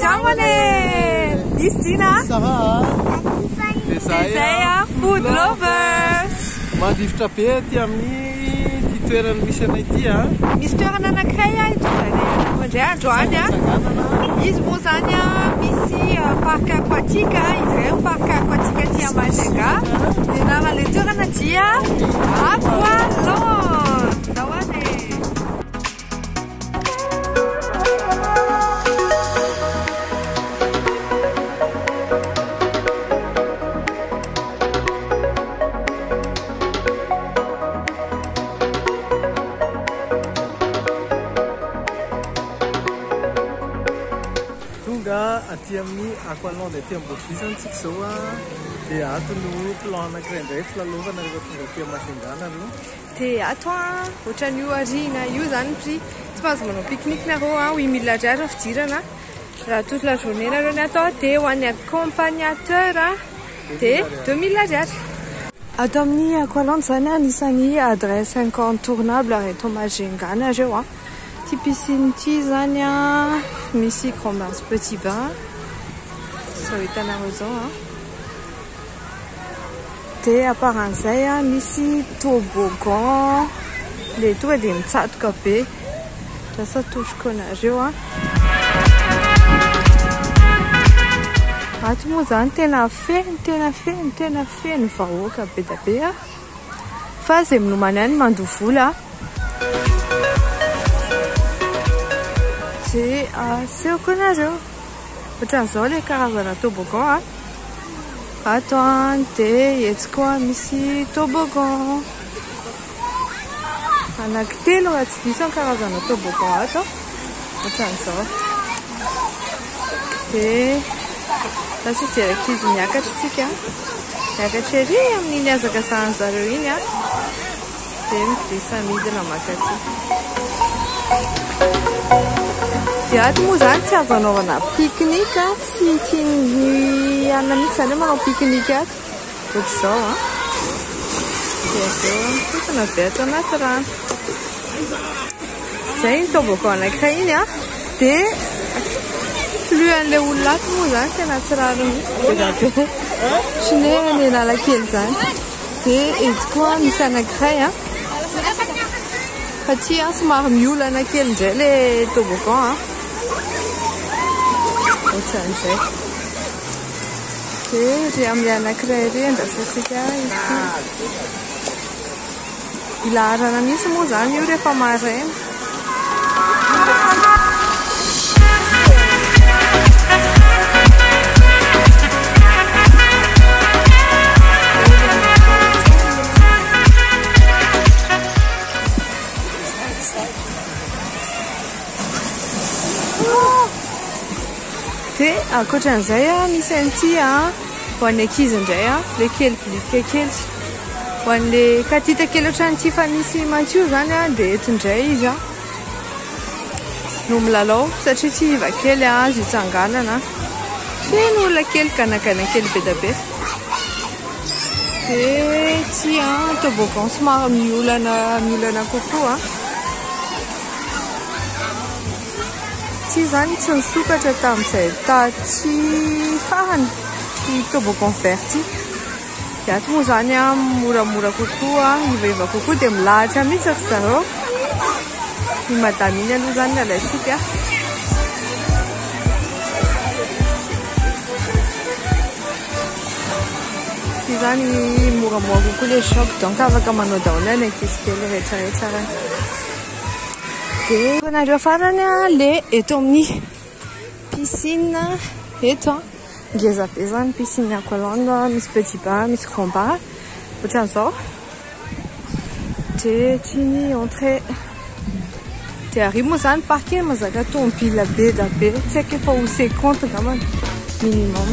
Andiamo le! Misy Dina! Sarah Dia zay a, Food Lovers! Mandrivotra be aty amin'ny ty toerana misy anay ity a. Misy toerana anankiray a hitondranay anareo indray androany a. Tsanganana. Izy moa zany a misy parc aquatique a, izy ireo parc aquatique aty Majunga. Ny anaran'ilay toerana dia Aqualand. Ndao any e! Tonga aty amin'ny Aqualand aty Ambovomby zany tsika izao a. Dia ato no plan anankiray indray filalaovana rehefa tonga aty Majunga nareo. Dia ato a, ohatran'io arina io zany ny prix. Tsy mahazo manao pique-nique nareo a, 8000 ariary ny fidirana. Raha toute la journée nareo ny atao dia ho an'ny accompagnateur a, dia 2000 ariary. Ato amin'ny Aqualand zany a, anisan'ny adresse incontournable eto Majunga nareo a. Ity piscine ity zany a, misy grand bain sy petit bain. Izao hitanareo izao a. Dia aparan'izay a, misy toboggan le tonga dia mitsatoka be. Lasa atoroko anareo a. Ato moa zany tena feno, tena feno, tena feno vahoaka be dia be a. Fa izay milomano ihany mandoa vola. Dia asehoko anareo. Ohatran'izao ilay karazana toboggan a. Ato a, dia etsy koa misy toboggan. Anankitelo raha tsy diso ny karazana toboggan ato. Ohatran'izao. Dia lasa hijery ankizy miakatra isika. Miakatra ery amin'iny hazakazahan'ny zareo iny a. Dia miglisse midina makaty. Dia ato moa zany tsy azo anaovana pique-nique a, tsy tian'ny anona mihitsy zany hoe manao pique-nique ato. Ohatr'izao a. Dia avy eo mitotona be ato anaty rano. Izay ny toboggan anankiray iny a. Dia flux an'ilay olona ato moa zany tena tsy rariny mihitsy be dia be. Ohatran'ny hoe any Analakely izany. Dia eto koa misy anankiray a. Fa ty a somary miolana kely indray ilay toboggan a. Ohatran'izay. Dia ery amin'ilay anankiray ery andrasantsika ity. Ilaharana mihitsy moa zany io rehefa maraina. Dia ankoatran'izay a, misy an'ity a, ho an'ny ankizy indray a, ilay kely bilitika kely. Ho an'ilay katita kely ohatran'ity fa misy maintio zany a, dia eto indray izy a no milalao satria tsy iva kely a, azo itsanganana. Feno olona kely, ganagana kely be dia be. Dia ity a, toboggan somary miolana, miolana kokoa. Ity zany tsy nisokatra tamin'izay taty farany, ity toboggan vert ity. Dia ato moa zany a, moramora kokoa, ivaiva kokoa, dia milahatra mihitsy ry zareo. Ny madame iny aloha zany no alaintsika. Ity zany moramora kokoa ilay choc, donc afaka manao daholo ny ankizy kely rehetrarehetra ary. Dia nareo farany a, le eto amin'ny piscine eto a. Ngeza be zany piscine Aqualand, misy petit bain, misy grand bain. Ohatran'izao. Dia ity ny entrée. Dia ary moa zany parking mazaka tomobile be da be, tsy haiko efa ho 50 angambany minimum.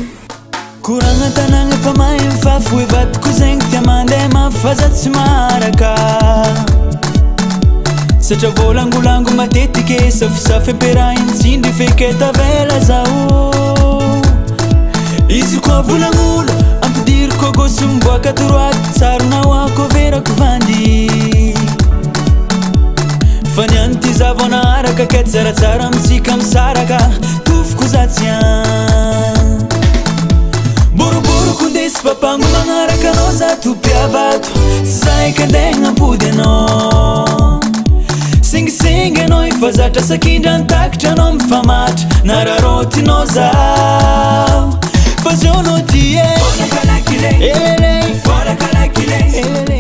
Koragna tanàgna efa mahay mifafoy vadiko zegny tia mandeha mafy fa za tsy maharaka. Satria volangolango matetiky safosafo ampiarahiny tsindry feky tavela zaho. Izy koa volagn'olo ampidiriko à gauche miboaka droite tsaronao ako verako vandy. Fa niany ty za vao naharaka ke tsaratsara amitsika misaraka tofoko za tsy anao za topiavato, tsy saika andeha hagnampody anao. Singisingy anao efa zatra sakindra nitakitra anao mifamatra, nararaotinao zaho. Fa zao anao ty e. Elele. Elele.